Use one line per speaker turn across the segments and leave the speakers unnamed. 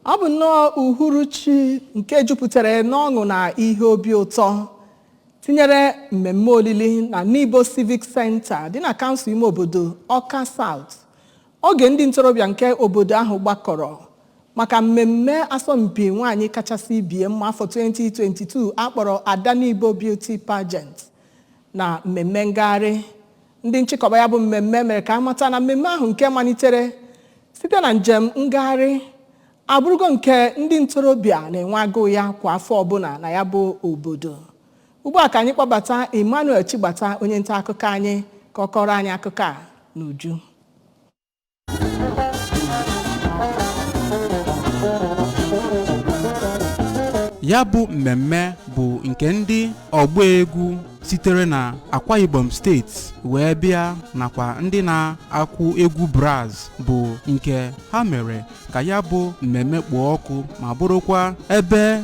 Ọ bụ nnọọ uhuruchi nke jupụtara n'ọṅụ na ihe obi ụtọ, tinyere mmemme olili na Nibo Civic Center dị na kansụl ime obodo Awka South, oge ndị ntorobịa nke obodo ahụ gbakọrọ maka mmemme asọmpi nwaanyị kachasị bie mma afọ 2022 akpọrọ Ada Nibo Beauty Pageant na mmemme ngagharị. Ndị nchịkọba ya bụ mmemme mere ka amata na mmemme ahụ nke malitere site na njem ngagharị abụrụgo nke ndị ntorobịa na-enwe agụụ ya kwa afọ ọbụla na ya bụ obodo. Ugbu a ka anyị kpọbata Emmanuel Chigbata, onye nta akụkọ anyị, ka ọ kọrọ anyị akụkọ a n'uju.
Ya bụ mmemme bụ nke ndị ọgba egwu sitere na Akwa Ibom Steeti wee bịa nakwa ndị na-akụ egwu brass, bụ nke ha mere ka ya bụ mmemme kpoo ọkụ, ma bụrụkwa ebe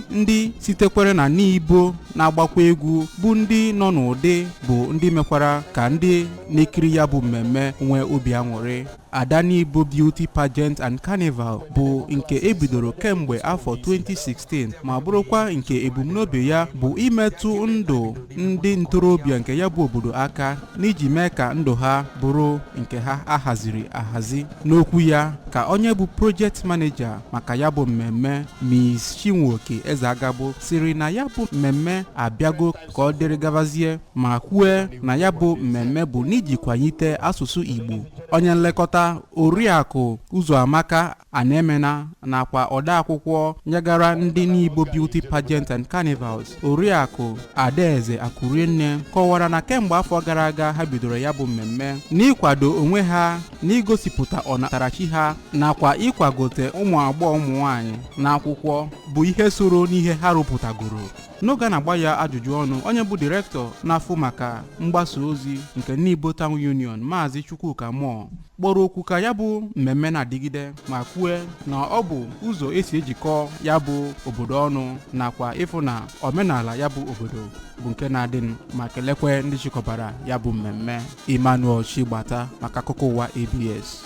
ndị sitekwere na Nibo na-agbakwa egwu, bụ ndị nọ n'ụdị, bụ ndị mekwara ka ndị na-ekiri ya bụ mmemme nwee obi aṅụrị. Ada Nibo Beauty Pageant and Carnival bụ nke ebidoro kemgbe afọ 2016, ma bụrụkwa nke ebumnobi ya bụ imetụ ndụ ndị ntorobịa nke ya bụ obodo aka n'iji mee ka ndụ ha bụrụ nke ha ahaziri ahazi. N'okwu ya, ka onye bụ project manager maka ya bụ mmemme, Ms. Chinwoke Ezeagabo, siri na ya bụ mmemme abịago ka ọ dịrị gabazie, ma kwue na ya bụ mmemme bụ n'iji kwalite asụsụ Igbo. Onye nlekọta, Oriakụ Ụzọamaka Anemena, nakwa odeakwụkwọ nyegara ndị Nibo Beauty Pageant and Carnivals, Oriakụ Adaeze Akurienne, kọwara na kemgbe afọ gara aga ha bidoro ya bụ mmemme n'ịkwado onwe ha, n'igosipụta ọnatarachi ha, nakwa ịkwagote ụmụ agbọghọ, ụmụ nwanyị n'akwụkwọ, bụ ihe soro n'ihe ha rụpụtagoro. N'oge a na-agba ya ajụjụ ọnụ, onye bụ direktọ na-afụ maka mgbasa ozi nke Nibo Town Union, Maazị Chukwuka Moore, kpọrọ okwu ka ya bụ mmemme na-adịgide, ma kwue na ọ bụ ụzọ esi ejikọ ya bụ obodo ọnụ nakwa ịfụ na omenala ya bụ obodo bụ nke na-adị, ma kelekwe ndị chịkọbara ya bụ mmemme. Emmanuel Chigbata maka akụkọ ụwa ABS.